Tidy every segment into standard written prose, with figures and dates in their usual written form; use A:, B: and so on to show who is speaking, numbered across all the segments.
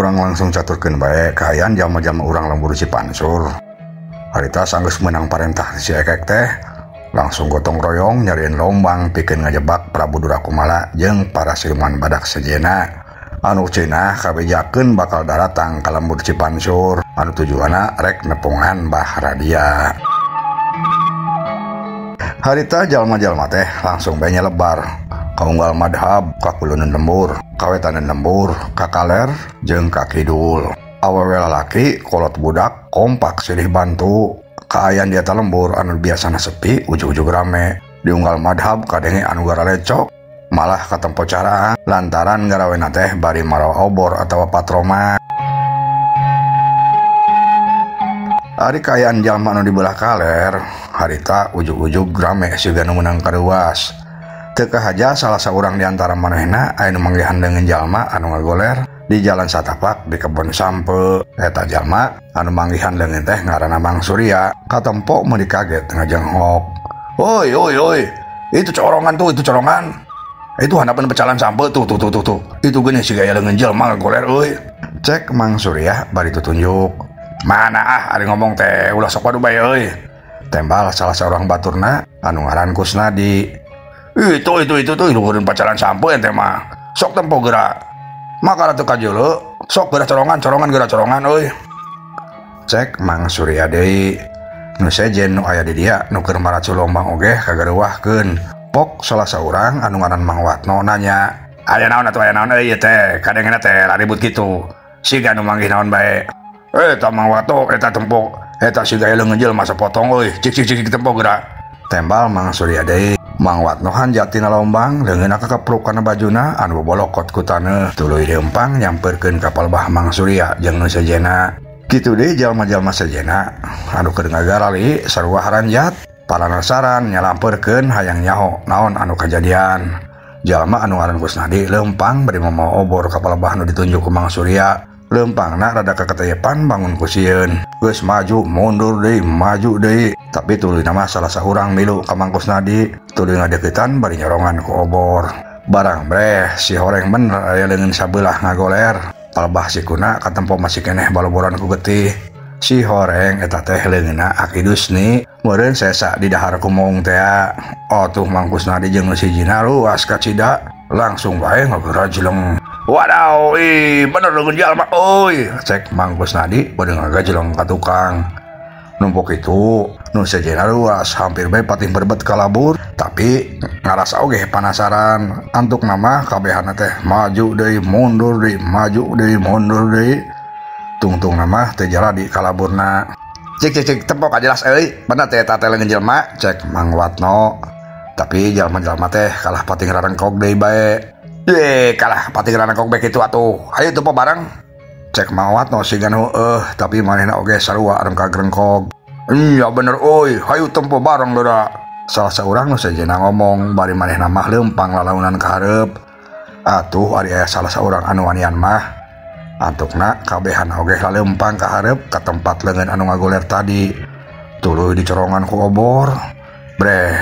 A: Urang langsung caturkeun bae kaayaan jalma-jalma urang lembur Cipansur. Harita sanggeus meunang parentah si Ekek teh langsung gotong royong nyariin lombang pikeun ngajebak Prabu Durakumala jeung para siluman badak sejenna. Anu cenah kabejakeun bakal daratang ka lembur Cipansur anu tujuanna rek nepungan Mbah Radia. Harita jalma-jalma teh langsung bae nyelebar ka unggal madhab, ka kulunan lembur, ka wetanan lembur, ka kaler jeung ka kidul. Awewe lalaki kolot budak kompak silih bantu. Kaayaan di eta lembur anu biasana sepi ujug-ujug rame. Di unggal madhab kadenge anu garalecok malah katempo cara lantaran garawena teh bari marawa obor atawa patroma. Ari kaayaan jalma anu di belah kaler harita ujug-ujug rame siga nu meunang karuas. Teu kahaja salah saurang di antara manehna aya nu manggihan deungeun jalma anu ngagoler di jalan satapak di kebon sampe. Eta jalma anu manggihan deungeun teh ngaranna Mang Surya. Katempo meuni kaget ngajenghok. Oi oi oi, itu corongan tuh, itu corongan. Itu handapeun pecalan sampe tuh tuh tuh tuh tuh. Itu geuning siga aya leungeun jelema ngagoler euy. Cek Mang Surya bari tutunjuk. Mana ah ari ngomong teh ulah sok padu bae euy. Tembal salah seorang baturna anu ngaran Kusnadi. Itu tuh luhureun pacaran sampe ente mah. Sok tempo geura. Maka ratu kajeuleu, sok geura corongan, corongan geura corongan euy. Cek Mang Surya deui. Nu sejen nu aya di dia nu keur maracu lombang oge kagareuwahkeun. Pok salah saurang anu ngaran Mang Watno nanya, "Aya naon atuh aya naon euy ieu teh? Kadengena teh ribut kitu. Siga nu manggih naon bae." Eta Mang Watno eta tempo, eta siga leungeun jelema sapotong euy. Cik cik cik tempo geura. Tembal Mang Surya deui. Mang Watno hanjatina lombang leungeunna kakepruk kana bajuna anu bobolokot ku taneuh. Tuluy leumpang nyamperkeun ka palebah Mang Surya jeung nu sejenna. Kitu deui jalma-jalma sejenna anu keur ngagarali sarua haranjat paranasaran nyalamperkeun hayang nyaho naon anu kajadian. Jalma anu ngaran Kusnadi leumpang bari mamawa obor ka palebah nu ditunjuk ku Mang Surya. Leumpangna rada kaketeyepan bangun ku sieun. Geus maju mundur deui maju deui, tapi tuluy mah salah saurang milu ka Mang Kusnadi. Tuluy ngadeukeutan bari nyorongan ku obor. Barang breh si horeng bener aya leungeun sabelah ngagoler. Palebah sikuna katempo masih keneh baloboran ku getih. Si horeng eta teh leungeunna Aki Dusni meureun sesa di dahar ku maung tea. Atuh Mang Kusnadi jeung nu sijina luas kacida langsung bae ngagerajleng. Wadaw, ih bener leungeun jalma euy. Cek Mang Kusnadi beureung ngagajeleng ka tukang. Numpuk itu nu sejenna luas hampir bae patih berbet kalabur, tapi ngarasa oge panasaran. Antuk nama kabehana teh maju deui mundur deui maju deui mundur deui. Tungtung nama teh jaladi kalaburna. Cek cek cek tempo kajelas euy, bener teh eta teh leungeun jelema. Cek Mang Watno. Tapi jalma-jalma teh kalah pating rarengkog deui bae. Ye, kalah pating rarengkog bae kitu atuh. Hayu tempo bareng. Cek Mang Watno siga nu eueuh, tapi manehna oge sarua rengkag-rengkog. Iya bener euy, hayu tempo bareng geura. Salah saurang nu sejenna ngomong bari manehna mah leumpang lalaunan ka hareup. Atuh ari aya salah saurang anu wanian mah. Antukna kabehan oge laleumpang ka hareup ka tempat leungeun anu ngagoler tadi. Tuluy dicorongan ku obor. Breh,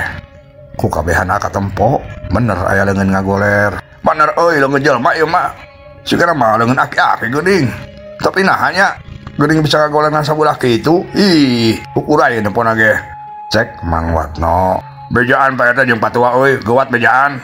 A: ku kabehana katempo bener aya leungeun ngagoler. Bener euy leungeun jelema ieu mah. Sigana mah leungeun aki-aki geuning. Tapi nah nya geuning bisa ngagolerna sabulah kitu. Ih, ukurai nempona ge. Cek Mang Watno. Bejaan Pak RT jeung patua euy, geuwat bejaan.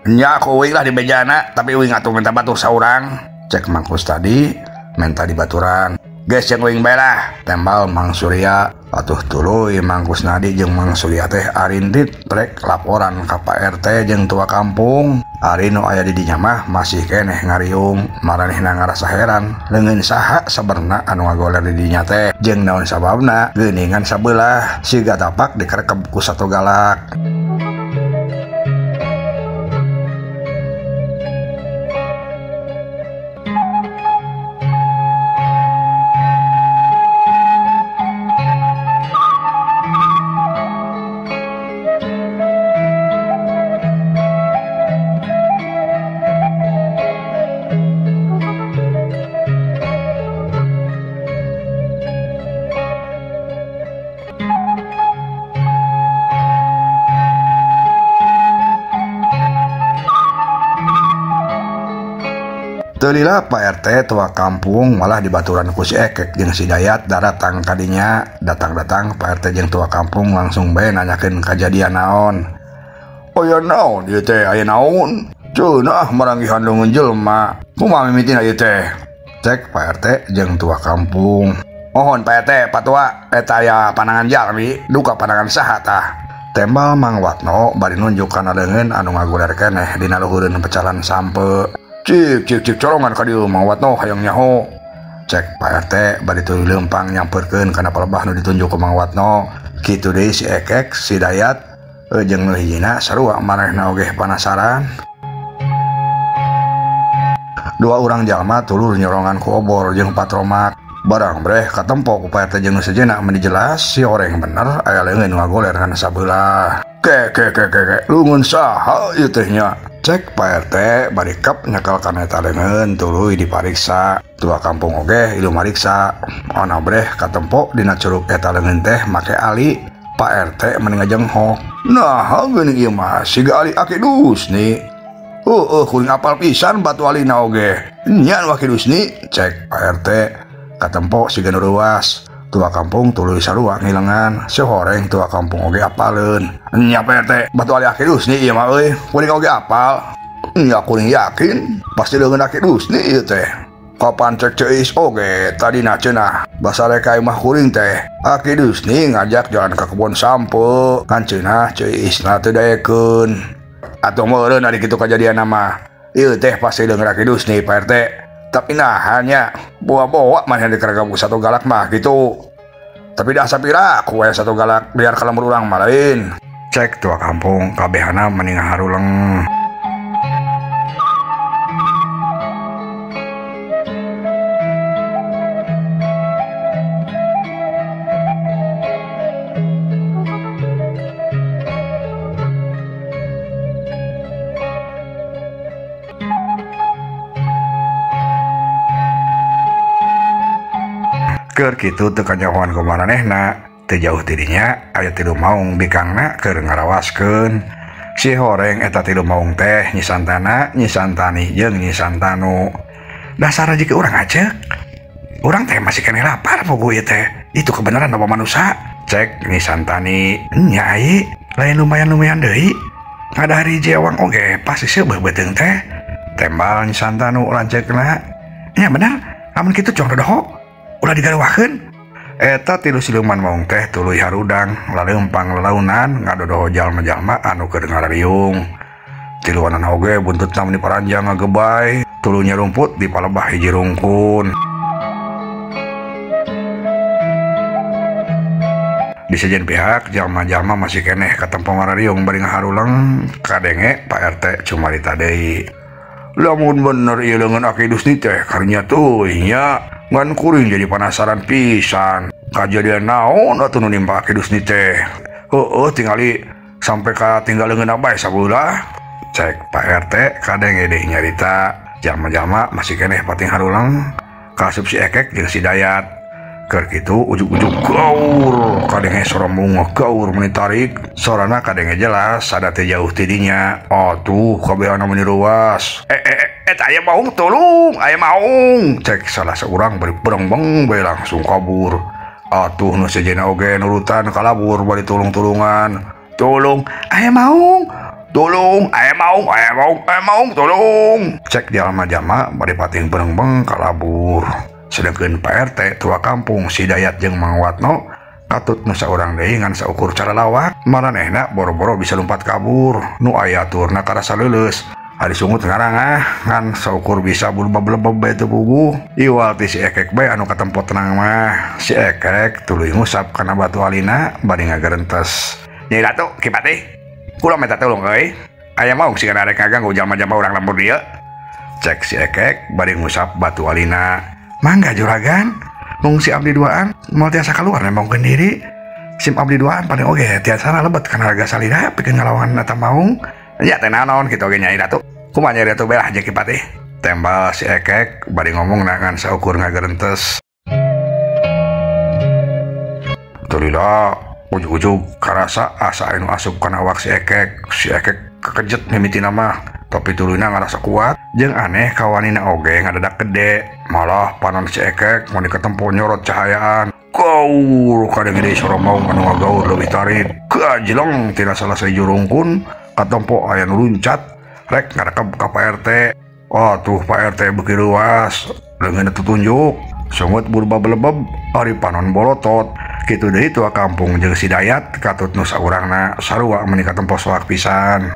A: Nya ku uing lah di bejana, tapi uing atuh minta batur saurang. Cek Mang Kustadi minta dibaturan. Geus jeung uing bae lah, tembal Mang Surya. Atuh tuluy Mang Kusnadi jeung Mang Surya teh arindit rek laporan ka Pak RT jeung tua kampung. Ari nu aya di dinya mah masih keneh ngariung, maranehna ngarasa heran leungeun saha saberna anu ngagoler di dinya teh jeung naon sababna geuningan sabelah siga tapak dikerekeb ku sato galak. Teu lila Pak RT tua kampung malah dibaturan ku si Ekek jeung si Dayat daratang kadinya. Datang-datang Pak RT jeung tua kampung langsung bae nanyakeun kajadian naon. Aya naon ieu teh, aya naon? Cenah maranggihan leungeun jelema. Kumaha mimitina ieu teh? Cek Pak RT jeung tua kampung. Mohon Pak RT, Pak Tua, eta aya panangan jalmi, duka panangan saha tah? Tembal Mang Watno bari nunjuk kana leungeun anu ngaguler keneh dina luhureun pecalan sampe. Cik cik cik corongan ka dieu Mang Watno hayang nyaho. Cek Pak RT bari tuluy leumpang nyamperkeun kana palebah nu ditunjuk ku Mang Watno. Kitu deui si Ekek, si Dayat jeung nu hijina sarua manehna oge panasaran. Dua urang jalma tulur nyorongan ku obor jeung patromak. Barang breh katempo ku Pak RT jeung nu sejenna meni jelas si horeng bener aya leungeun ngagoler kana sabelah. Ke ke ke ke ke leungeun saha ieu teh nya? Cek Pak RT bari kep nyekel kana eta leungeun tuluy dipariksa. Tua kampung oge ilu mariksa. Ona breh katempo dina curug eta leungeun teh make ali. Pak RT meni ngajenghok. Nah, geuning ieu mah siga ali Aki Dusni. Heueuh kuring apal pisan batu alina oge. Nya nu Aki Dusni, cek Pak RT. Katempo siga nu reuas. Tua kampung tuluy sarua ngilengan. Sehoreng tua kampung oge apaleun. Nya Pak RT, batu ali Aki Dusni ieu mah euy. Kuring oge apal. Nya kuring yakin pasti leungeun Aki Dusni ieu teh. Kapan cek Ceis oge tadina cenah basa rek ka imah kuring teh. Aki Dusni ngajak jalan ka kebon sampe. Kan cenah Ceisna teu daekeun. Atuh meureun ari kitu kajadianna mah. Ieu teh pasti leungeun Aki Dusni Pak RT. Tapi nah hanya bawa-bawa mana dikeragam satu galak mah gitu. Tapi dah sapira aku aya satu galak biar kalembur urang mah lain. Cek tua kampung kabehana mending haruleng. Keur kitu teu kanyahoan ku maranehna, teu jauh tidinya aya tilu maung bikangna keur ngarawaskeun. Si horeng eta tilu maung teh Nyi Santana, Nyi Santani jeung Nyi Santanu. Dasar jika urang aceuk. Urang teh masih keneh lapar puguh ieu teh. Itu kebenaran loba manusa. Cek Nyi Santani, nya ai lain lumayan-lumayan deui. Ngadahari jewang oge pasti seubeuh beuteung teh. Tembal Nyi Santanu lanceukna. Nya bener, lamun kitu cong dodoho. Ulah digaruwakeun. Eta tilu siluman maung teh tuluy harudang laleumpang lalaunan ngadodoho jalma-jalma anu keur ngarariung. Tiluanan oge buntutna meni paranjang ngagebay, tuluy nyarumput di palebah hiji rungkun. Di sejen pihak jalma-jalma masih keneh katempo ngarariung bari ngaharuleng kadenge Pak RT cumarita deui. Lamun bener ieu leungeun Aki Dusni teh karunya teuing nya. Ngan kuring jadi penasaran pisan. Kajadian naon atuh nu nimpa Aki Dusni teh. Heueuh tingali sampai ka tinggal leungeun bae sabelah. Cek Pak RT kadenge deui nyarita. Jalma-jalma masih keneh pating haruleng. Kasup si Ekek jeung si Dayat. Keur kitu ujug-ujug gaur kadenge sora mungoh gaur meni tarik. Sorana kadenge jelas sada teu jauh ti dinya. Atuh kabehana meni ruas. Eta aya maung tolong, aya maung. Cek salah seorang bari berengbeng bae langsung kabur. Atuh nu sejenna oge nurutan kalabur bari tulung-tulungan. Tolong, aya maung. Tolong, aya maung, aya maung, aya maung, tolong. Cek jalma-jalma bari pating berengbeng kalabur. Sedengkeun Pak RT tua kampung si Dayat jeung Mang Watno katut nu saurang deui ngan saukur cara lawak. Maranehna boro-boro bisa lompat kabur. Nu aya aturna karasa leuleus. Ari sungut ngarangah ngan saukur bisa bulebeb-lebeb bae teu puguh. Iwal ti si Ekek bae anu katempo tenang mah. Si Ekek tuluy ngusap kana batu alina bari ngagerentes. Nyai Ratu, Ki Patih, kula minta tolong euy. Aya maung siga arek ngaganggu jalma-jalma urang lembur dieu. Cek si Ekek bari ngusap batu alina. Mangga juragan, mung si abdi duaan moal tiasa kaluar nembongkeun diri. Sim abdi duaan paling oge tiasa lebet kana raga salira pikeun ngalawan eta maung. Nya teh naon kitu oge Nyai Ratu. Kumaha Nyai Ratu belah jeung Ki Patih? Tembal si Ekek bari ngomong ngan saukur ngagerentes. Tulila ujug-ujug karasa asa anu asup kana awak si Ekek. Si Ekek kekejet mimitina mah. Tapi tuluyna ngarasa kuat jeung aneh kawanina oge ngadadak gede. Malah panon si Ekek mun diketempo nyorot cahayaan. Gaur kadenge deui sora maung anu ngagaur leuwih tarik. Gajleng tina salah sahiji rungkun katempo aya nu luncat rek ngarekeb ka Pak RT. Atuh Pak RT beuki leuas leungeunna tutunjuk sungut burba belebeb ari panon bolotot. Kitu deui tua kampung jeung si Dayat katut nu saurangna sarua meuni katempo soak pisan.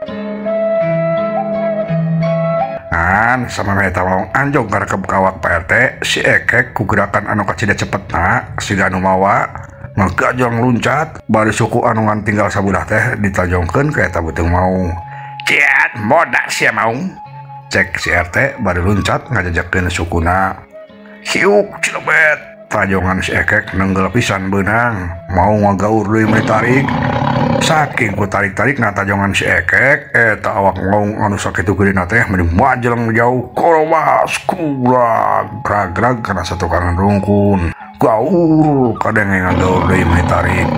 A: Ngan samemeh eta maung anjog ngarekeb ka awak Pak RT, si Ekek ku gerakan anu kacida cepetna siga anu mawa ngagajong luncat bari suku anu ngan tinggal sabudah teh ditajongkeun ka eta beuteung maung. Ciat modar sia maung, cek si RT bari luncat ngajajakeun sukuna. Hiuk cilebet tajongan si Ekek nenggel pisan beunang maung ngagaur deui meuni tarik. Saking ku tarik-tarik na tajongan si Ekek eta awak maung anu sakitu geudena teh meuni majeleng jauh korowas kurang grag-grag kana satukangan rungkun. Gaur kadenge ngagaur deui meuni tarik.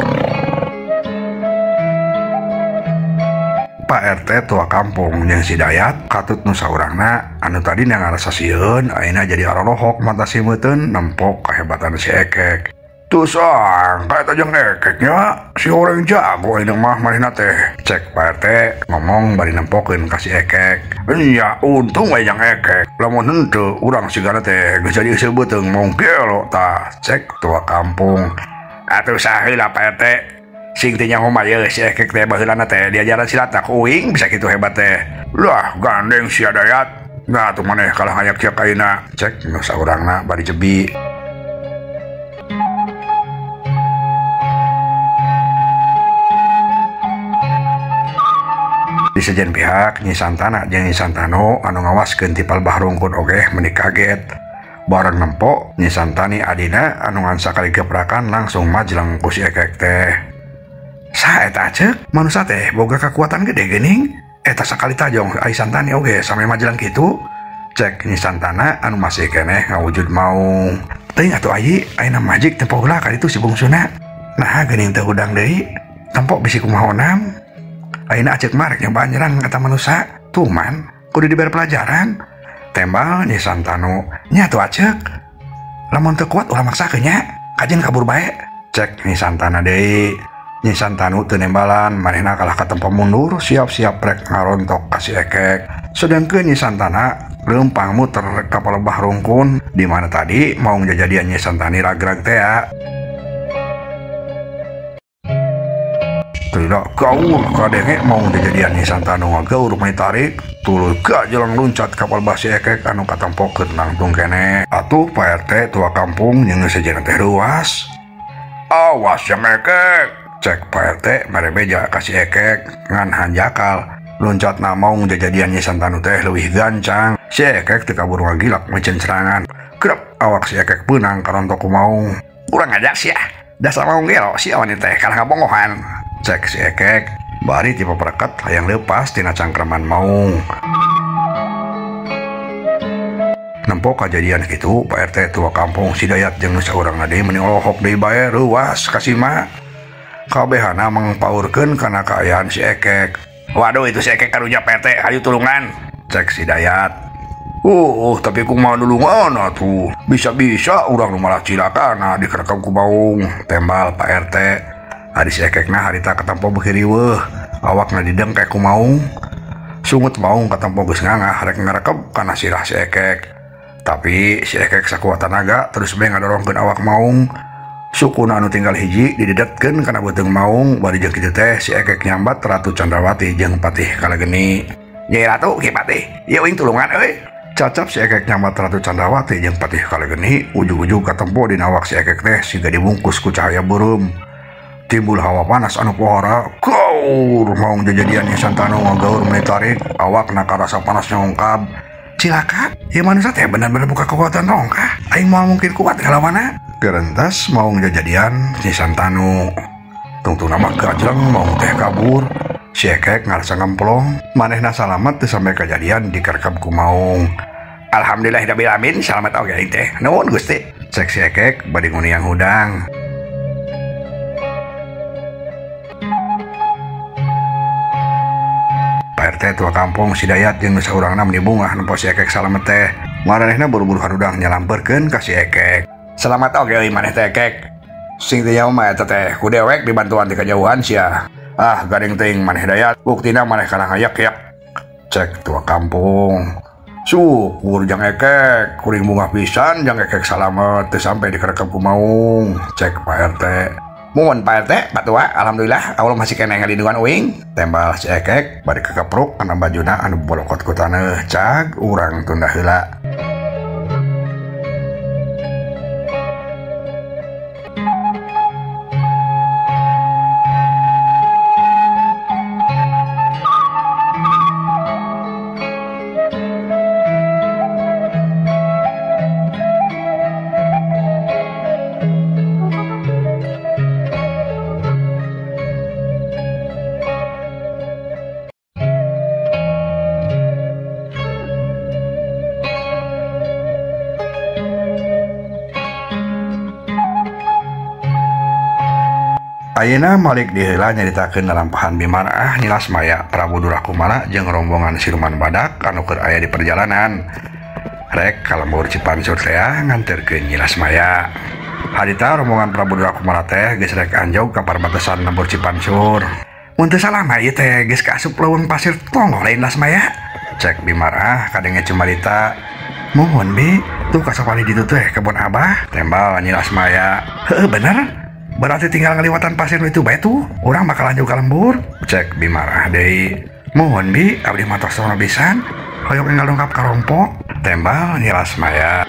A: Pak RT tua kampung jeung si Dayat katut nu saurangna anu tadina ngarasa sieun ayeuna jadi arolohok mata simeuteun nempok kahebatan si Ekek. Tusang kayak tajang Ekeknya si orang jago ayeuna mah manehna teh, cek Pak RT ngomong bari nempokeun ka si Ekek. Nya untung we jang Ekek, lamun henteu urang sigana teh geus jadi euseum beuteung maung gelo tah, cek tua kampung. Atuh saheula Pak RT sing teh nyaho mah ye si Ekek teh baheulana teh diajaran silat ku uing bisa kitu hebat teh. Lah gandeng sia Dayat, nah atuh maneh kalah ngayak kieu kaina, cek nu saurangna bari jebi. Di sejen pihak Nyi Santana jeung Nyi Santano anu ngawaskeun ti palbah rungkun oge meuni kaget. Bareng nempo Nyi Santani adina anu ngan sakali geprakan langsung majleng ku si Ekek teh. Saha eta aceuk? Manusa teh boga kakuatan gede geuning. Eta sakali tajong ai Santani oge sampe majleng kitu. Cek Nyi Santana anu masih keneh ngawujud maung. Teuing atuh ayi ayeuna majik tempo heula ka ditu si bungsuna. Naha geuning teu hudang deui. Tempo bisi kumaha onam. Ayeuna aceuk mah rek nyobaan nyerang kata manusa. Tuman kudu diberi pelajaran. Tembal Nyi Santanu nya atuh aceuk. Lamun teu kuat ulah maksakeun nya, kajeun kabur bae. Cek Nyi Santana deui. Nyi Santanu teu nembalan, manehna kalah katempo mundur, siap-siap rek ngarontok ka si Ekek. Sedangkeun Nyi Santana leumpang muter ka palebah rungkun di mana tadi maung jajadian Nyi Santani ragrag tea. Tidak gaur kadenge maung jajadian Nyi Santanu ngagaur meuni tarik tuluy gajelang luncat ka palebah si Ekek anu katempokeun nangtung keneh. Atuh Pak RT tua kampung jeung sejenna teh reuas. Awas yang Ekek, cek Pak RT mere beja ka si Ekek ngan hanjakal. Loncatna maung jajadian Nyi Santanu teh leuwih gancang. Si Ekek teu kabur ngagilak meuceun serangan. Grep awak si Ekek beunang karontok ku maung. Urang ngajak sia, dasar maung gelo sia wani teh kalah ngabongohan, cek si Ekek bari ti papereket hayang leupas tina cangkraman maung. Nempo kajadian kitu Pak RT tua kampung si Dayat jeung nu saurangna deui meuni olohok deui bae reuas ka sima. Kabehana mangpaurkeun kana kaayaan si Ekek. Waduh itu si Ekek karunya Pak RT, hayu tulungan, cek si Dayat. Tapi kumaha nulungan atuh, bisa-bisa urang nu malah cilakana dikerekam ku maung, tembal Pak RT. Ari si Ekekna harita katempo beuki riweuh, awakna didengkek ku maung. Sungut maung katempo geus ngangah rek ngarekeb kana sirah si Ekek. Tapi si Ekek sakuat tanaga terus bae ngadorongkeun awak maung. Sukuna anu tinggal hiji didedetkeun kana beuteung maung bari jeung kitu teh si Ekek nyambat Ratu Candrawati jeung Patih Kalageni. Nyai Ratu Ki Patih, ieu uing tulungan euy. Cacap si Ekek nyambat Ratu Candrawati jeung Patih Kalageni ujug-ujug katempo dina awak si Ekek teh siga dibungkus ku cahaya beureum. Timbul hawa panas anu pohara, gaur maung jajadian Nyi Santanu ngagaur meuni tarik, awakna karasa panas nyongkab. Cilaka, ieu manusa teh bener-bener buka kekuatan rongkah. Aing moal mungkin kuat ngalawanna. Gerentas maung jajadian Nyi Santanu. Tungtungna mah gajleng maung teh kabur. Si Ekek ngarasa ngemplong, manehna salamet teu sampe kajadian dikerekep ku maung. Alhamdulillahirabbil alamin, salamet oge aing teh. Nuhun Gusti. Cek si Ekek bari nguniang hudang. Pak RT Pak RT, tua kampung, si Dayat jeung nu saurangna meni bungah nempo si Ekek salamet teh. Maranehna buru-buru harudang nyalamperkeun ka si Ekek. Selamat oge euy maneh teh Ekek. Sing teu nyaho mah eta teh ku dewek dibantuan ti kajauhan sia. Ah gading teuing maneh Dayat, buktina maneh kana ngayak-yak. Cek tua kampung. Syukur jang Ekek, kuring bungah pisan jang Ekek salamet teu sampai dikerekep ku maung. Cek Pak RT. Mumun Pak RT, Pak Tua, alhamdulillah Allah masih kena ngalindungan uing. Tembal si Ekek bari kekepruk kana bajuna anu bolokot ku taneuh. Cag urang tunda heula. Ayeuna Malik diheula nyaritakeun lalampahan Bimarah Nyi Lasmaya Prabu Durakumala jeung rombongan siluman badak anu keur aya di perjalanan rek ka lembur Cipansur teh nganterkeun Nyi Lasmaya. Harita rombongan Prabu Durakumala teh geus rek anjog ka parbatasan lembur Cipansur. Mun teu salah mah ieu teh geus kaasup leuweung pasir tonggoh lain Lasmaya. Cek Bimarah kadenge cumarita. Muhun bi, tuh kasapali ditu teh kebon abah. Tembal Nyi Lasmaya. Heueuh bener. Berarti tinggal ngeliwatan pasir itu bae tuh, urang bakal lanjut ka lembur. Cek Bimarah deui. Muhun bi, abdi mah tos sono pisan, hoyong enggal dongkap ka rompok. Tembal Nyi Lasmaya.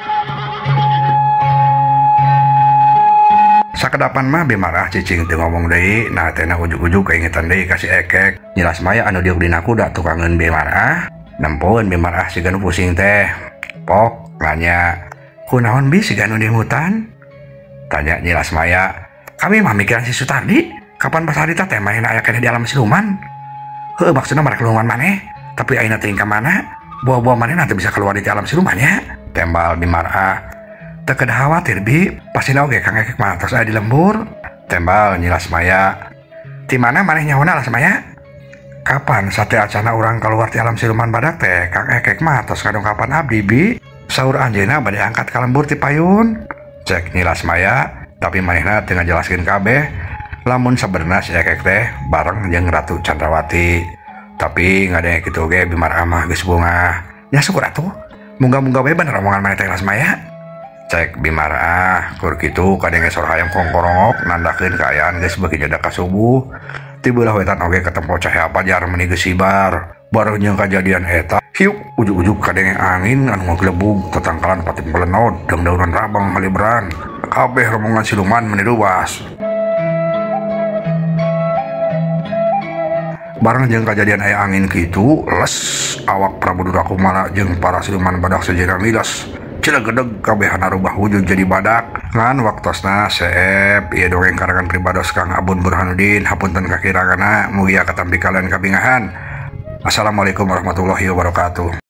A: Sakedapan mah Bimarah cicing teu ngomong deui, nah teh ujug-ujug kaingetan deui ka si Ekek. Nyi Lasmaya anu diuk dina kuda tukangeun Bimarah, nempoeun Bimarah siga nu pusing teh. Pok nanya, "Kunaon bi siga nu dimutan?" Tanya Nyi Lasmaya. Kami mah mikiran si Sutardi, kapan pas harita teh manehna aya keneh di alam siluman? Heueuh maksudna marek leuweungan maneh, tapi ayeuna teuing ka mana? Buah-buah maneh nanti bisa keluar di alam siluman ya. Tembal Bimarah. Teu kedah khawatir bi, pastina oge Kang Ekek mah tos aya di lembur. Tembal Nyi Lasmaya. Ti mana maneh nyahona Lasmaya? Kapan sate acana urang keluar ti alam siluman badak teh? Kang Ekek mah tos ngadongkapan abdi bi. Saur anjeunna bade angkat ka lembur ti payun. Cek Nyi Lasmaya. Tapi manehna teu ngajelaskeun kabeh lamun sabenerna si Ekek teh bareng jeung Ratu Chandrawati. Tapi ngadenge kitu oge Bimarah mah geus bungah. Nya syukur atuh. Mungga-mungga we bener omongan maneh teh Lasmaya. Cek Bimarah kur kitu kadenge sora hayam kongkorongok nandakeun kaayaan geus beuki nyedak ka subuh. Ti beulah wetan oge katempo cahaya pajar meuni geus sibar. Bareng jeung kajadian eta, hiuk ujug-ujug kadenge angin anu ngagelebug tetangkalan patim pelenod jeung daunan rabang haliberan. Kabeh rombongan siluman meni ruas. Bareng jeung kajadian aya angin kitu, les awak Prabu Durakumala jeung para siluman badak sejenna milas. Cilegedeg kabehana rubah wujud jadi badak. Ngan waktosna seep ieu dongeng karangan pribados Kang Abun Burhanuddin, hapunten kakirangana mugia katampi kalian kabingahan. Assalamualaikum warahmatullahi wabarakatuh.